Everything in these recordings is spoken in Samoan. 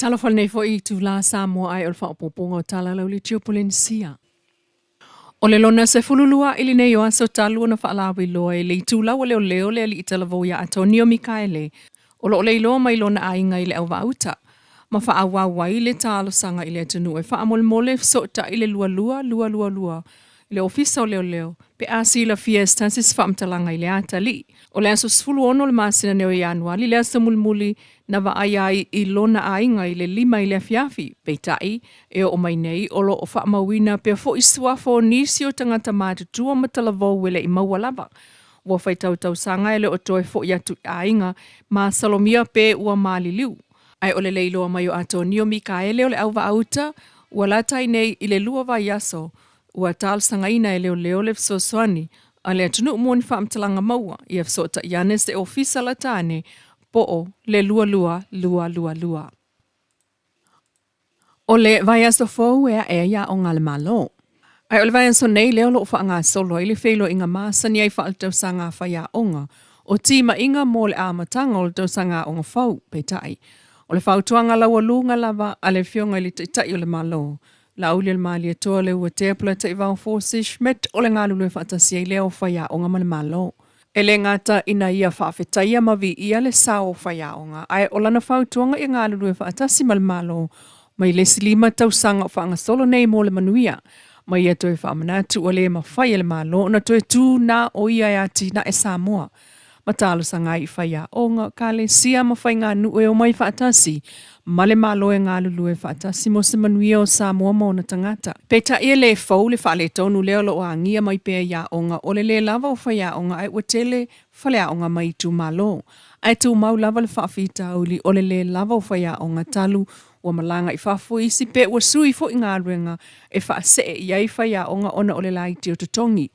Talofa lenei foi itulā Samoa ae o le faaopoopoga o tala lau le Tiopolenesia. O le lona 12 i lenei o aso talu ona faalauiloa e le itulau o leoleo le alii talavou ia Atonio Mikaele o lo o leiloa mai lona aiga i le Auvaauta ma faaauau ai le talosaga i le atunuu e faamolemole fesootai le 22222 i le Ofisa o Leoleo pe a silafia e se tasi se faamatalaga i le atalii. O le aso 16 o le masina nei o Ianuali le aso mulimuli na vaaia ai i lona aiga i le 5 i le afiafi, peitai e oo mai nei o lo o faamauina pea foi suafa o nisi o tagata matutua ma talavou e le i maua lava. Ua faitau tausaga e le o toe foi atu i aiga masalomia pe ua maliliu. Ae o le leiloa mai o Atonio Mikaele o le Auvaauta ua lata ai nei i le 2 vaiaso ua talosagaina e leoleo le fesoasoani a le atunuu mo ni faamatalaga maua ia fesootai ane se ofisa lata ane po o le 22222. O le vaiaso fou e ae ai aoga a le Malo. Ae o le vaiaso nei lea o lo o faagasolo ai le feiloaiga masani ai faaletausaga a faiaoga o timaiga mo le amataga o le tausaga aoga fou. Peitai, o le fautuaga laualuga lava a le Afioga i le Taitai o le Malo, Laaulialemalietoa Leuatea Polataivao Fosi Schmidt o le galulue faatasi ai lea o faiaoga ma le Malo. E le gata ina ia faafetaia ma viia le sao o faiaoga, ae o lana fautuaga ia galulue faatasi ma le Malo mai le isi 5 tausaga o faagasolo nei mo le manuia, ma ia toe faamanatu ua le mafai e le Malo ona toe tu na o ia e atinae Samoa ma talosaga ai i faiaoga, kalesia ma faiganuu e omai faatasi ma le Malo e galulue faatasi mo se manuia o Samoa ma ona tagata. Peitai e le fou le faaletonu lea o lo o agia mai pea i aoga o le le lava o faiaoga ae ua tele faleaoga mai itumalo. Ae tumau lava le faafitauli o le le lava o faiaoga talu ua malaga i fafo isi pe ua sui foi galuega e faasee i ai faiaoga ona o le laiti o totogi.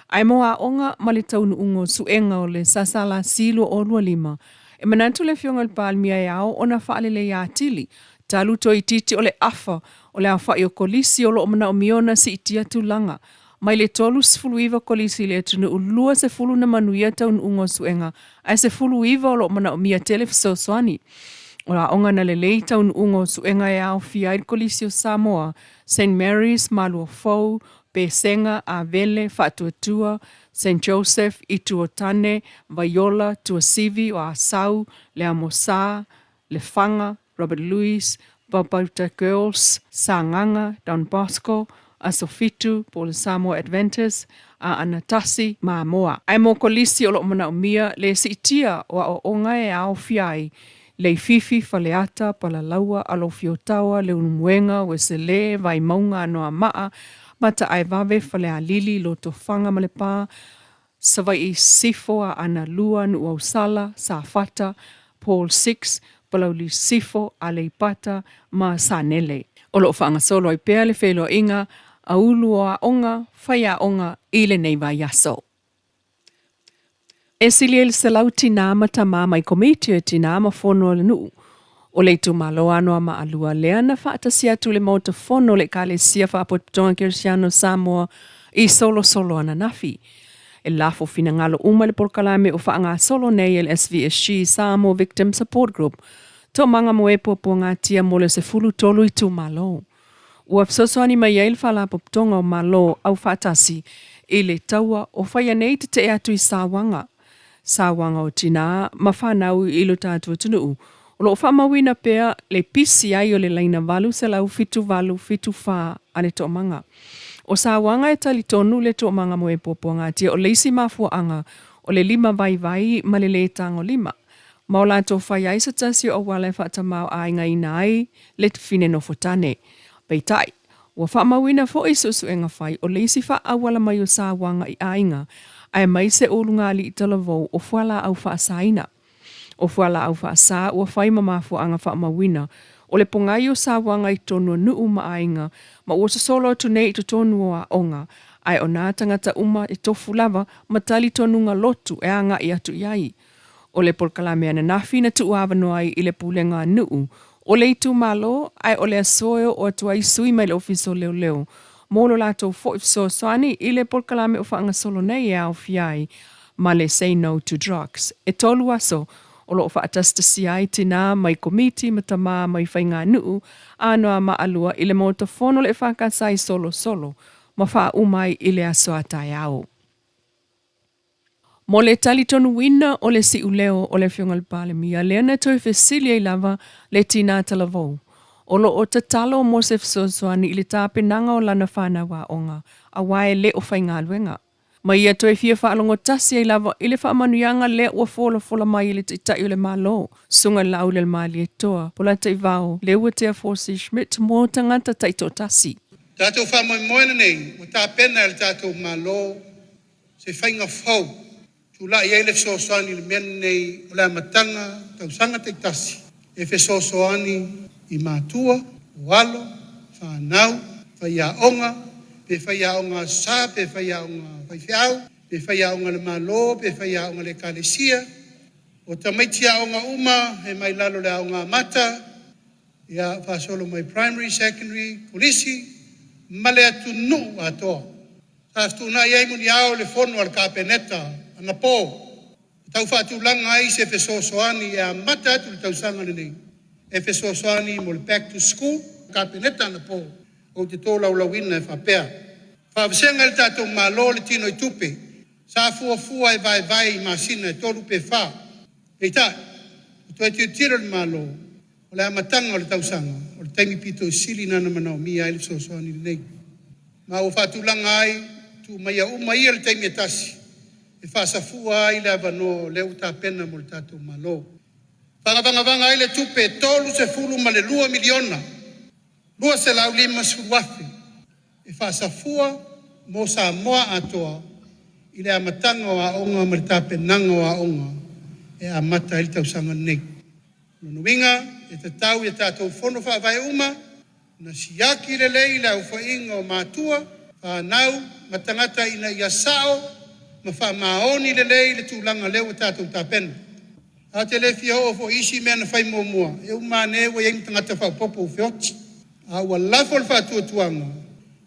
Ae mo aoga ma le taunuuga o suega o le SSLC 2025, e manatu le Afioga i le Palemia e ao ona faaleleia atili talu toeitiiti o le afa o le aofai o kolisi o lo o manaomia ona siitia tulaga mai le 39 kolisi i le atunuu 20 na manuia taunuuga o suega ae 19 o lo o manaomia tele fesoasoani. O aoga na lelei taunuuga o suega e aofia ai le Kolisi o Samoa, St Mary's, Maluafou, Pesega, Avele, Faatuatua, St Joseph, Ituotane, Vaiola, Tuasivi, o Asau, Le Amosā, Lefaga, Robert Louis, Papauta Girls, Sagaga, Don Bosco, Aso Fitu, po o le Samoa Adventist, Aana Tasi, Mamoa. Ae mo kolisi o lo o manaomia le siitia o aoaoga e aofia ai Leififi, Faleata, Palalaua, Alofiotaoa, Leulumoega, Ueselē, Vaimauga, Anoamaa, Mataaevave, Falealili, Lotofaga ma Lepa, Savaii Sisifo, Aana Lua, Nuuausala, Safata, Paul 6, Palauli Sisifo, Aleipata ma Sanele. O lo o faagasolo ai pea le feiloaiga a ulu o aoga faiaoga i lenei vaiaso. E sili ai le 100 tinā ma tamā mai Komiti o Tinā ma Fono a le Nuu o le itumalo Anoamaa 2 lea na faatasi atu i le Maota Fono o le Ekalesia Faapotopotoga Kerisiano o Samoa i solosolo ananafi. E lafo finagalo uma i le polokalame o faagasolo nei e le SVSG Samoa Victim Support Group Toomaga mo e puapuagatia mo le 13 itumalo. Ua fesoasoani mai ai le Faalapotopotoga o Malo Aufaatasi i le taua o faia nei tetee atu i sauaga, sauaga o tinā ma fanau i lo tatou atunuu, o lo o faamauina pea le pisi ai o le laina 878 74 a le toomaga. O sauaga e talitonu le toomaga mo e puapuagatia o le isi mafuaaga o le lima vaivai ma le lē tagolima ma o latou fai ai se tasi o auala e faatamao-aigaina ai le tafine nofotane. Peitai, ua faamauina foi i suesuega fai o le isi faaauala mai o sauaga i aiga aemaise ulugalii talavou o fualaau faasaina. O fualaau faasa ua fai ma mafuaaga faamauina o le pogai o sauaga i totonu o nuu ma aiga ma ua sosolo atu nei i totonu o aoga, ae o nā tagata uma e tofu lava ma talitonuga lotu e agai atu i ai. O le polokalame ananafi na tuuavanoa ai i le pulega a nuu o le itumalo, ae o le aso e oo atu ai sui mai le Ofisa o Leoleo mo lo latou foi fesoasoani i le polokalame o faagasolo nei e aofia ai ma le Say No to Drugs. E 3 aso O lo o faatasitasia ai tinā mai komiti ma tamā mai faiganuu Anoamaa 2 i le Maota Fono o le EFKS i Solosolo ma faauma ai i le aso a taeao. Mo le talitonuina o le siuleo o le Afioga i le Palemia, lea na toe fesili ai lava le tinā talavou, o lo o tatalo mo se fesoasoani i le tapenaga o lana fanau aoga, aua e le o faigaluega. Ma ia toe fia faalogo tasi ai lava i le faamanuiaga lea ua folafola mai e le Taitai o le Malo, Susuga i le Laaulialemalietoa Polataivao Leuatea Fosi Schmidt mo tagata taitoatasi. Tatou faamoemoe lenei ua tapena e le tatou Malo se faiga fou tulai ai le fesoasoani i le mea lenei o le amataga o tausaga taitasi e fesoasoani i matua, o alo, fanau, faiaoga, pe faiaoga Aso Sa, pe faiaoga faifeau, pe faiaoga a le Malo, pe faiaoga a le Ekalesia, o tamaiti aoga uma e mai lalo o le aoga amata, ia faasolo mai primary, secondary, kolisi ma le atunuu atoa. Sa fetuunai ai muniao i le fono a le Kapeneta anapo e tau faatulaga ai se fesoasoani e amata atu i le tausaga lenei e fesoasoani mo le back to school. Kapeneta anapo ou te tolaulauina e faapea, Faavasega e le tatou Malo le tinoitupe sa fuafua e vaevae i masina e tolu pe fa. Peitai, ua toe tilotilo le Malo o le amataga o le tausaga o le taimi pito sili lena na manaomia ai le fesoasoani lenei. Ma ua faatulaga ai, tuu maia uma ia i le taimi e tasi e faasafua ai le avanoa o lea ua tapena mo le tatou Malo. Faavagavaga ai le tupe e $32 miliona 250 afe e faasafua mo Samoa atoa i le amataga o aoga ma le tapenaga o aoga e amata ai le tausaga lenei. O lona uiga, e tatau i a tatou fono faavae uma ona siaki lelei le aofaiga o matua, fanau ma tagata ina ia sao ma faamaoni lelei le tulaga lea ua tatou tapena. Ae ou te le fia oo foi i isi mea na fai muamua, e uma ane ua i ai ma tagata faaopoopo ua feoti. A ua lafo le faatuatuaga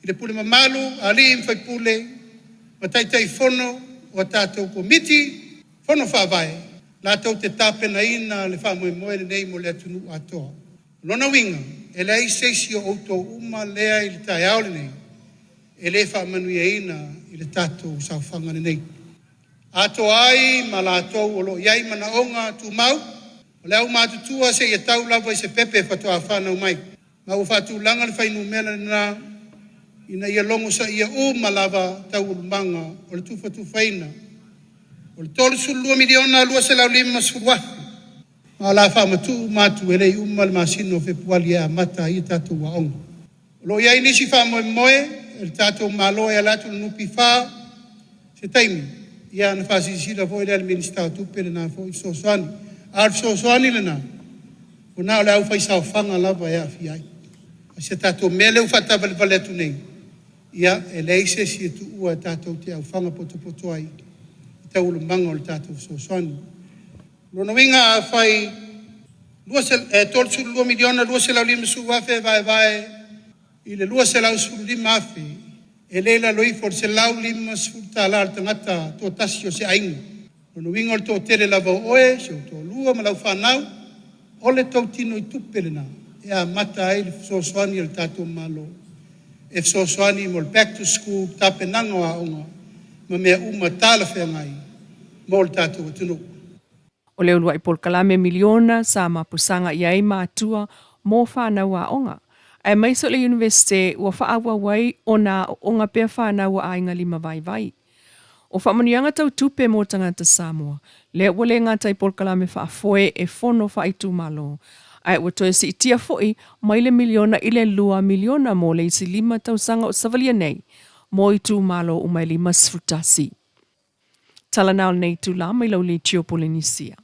i le pule mamalu a alii ma faipule ma Taitaifono o a tatou Komiti Fono Faavae latou te tapenaina le faamoemoe lenei mo le atunuu atoa. O lona uiga, e leai se isi o outou uma lea i le taeao lenei e le faamanuiaina i le tatou saofaga lenei. Atoa ai ma latou o lo o i ai manaoga tumau, o le aumatutua seia tau lava i se pepe faatoa fanau mai. Ma ua faatulaga le fuainumera lena ina ia logosaia uma lava taualumaga o le tufatufaina o le $32 miliona 250 afe, ma o le a faamatuu uma atu e le i uma le masina o Fepuali e amata ai a tatou aoga. O lo o i ai nisi faamoemoe o le tatou Malo e ala atu i le NPF se taimi, ia ona faasilasila foi lea e le Minisita o Tupe lena foi fesoasoani. A o le fesoasoani lena, ua na o le aufaisaofaga lava e aafia ai. O si a tatou mea lea ua faataavalevale atu nei, ia, e leai se isi e tuua tatou te aofaga potopoto ai i taualumaga o le tatou fesoasoani. O lona uiga afai e $32 miliona 250 afe e vaevae i le 215 afe, e le i lalo ifo o le $150 a le tagata toatasi o se aiga. O lona uiga o le toatele lava o oe, si ou toalua ma lau fanau, o le tou tinoitupe lena e amata ai le fesoasoani a le tatou Malo e fesoasoani mo le back to school, tapenaga o aoga ma mea uma talafeagai mo le tatou atunuu. O le uluai polokalame miliona sa mapusaga i ai matua mo fanau aoga, aemaise o le Iunivesite ua faaauau ai ona aoaoga pea fanau a aiga lima vaivai. O faamanuiaga tau tupe mo tagata Samoa, lea ua le gata i polokalame faafoe e fono faaitumalo, ae ua toe siitia foi mai le miliona i le $2 miliona mo le isi lima tausaga o savalia nei mo itumalo uma e 51. Tala na o lenei itula mai lau Leitio Polenisia.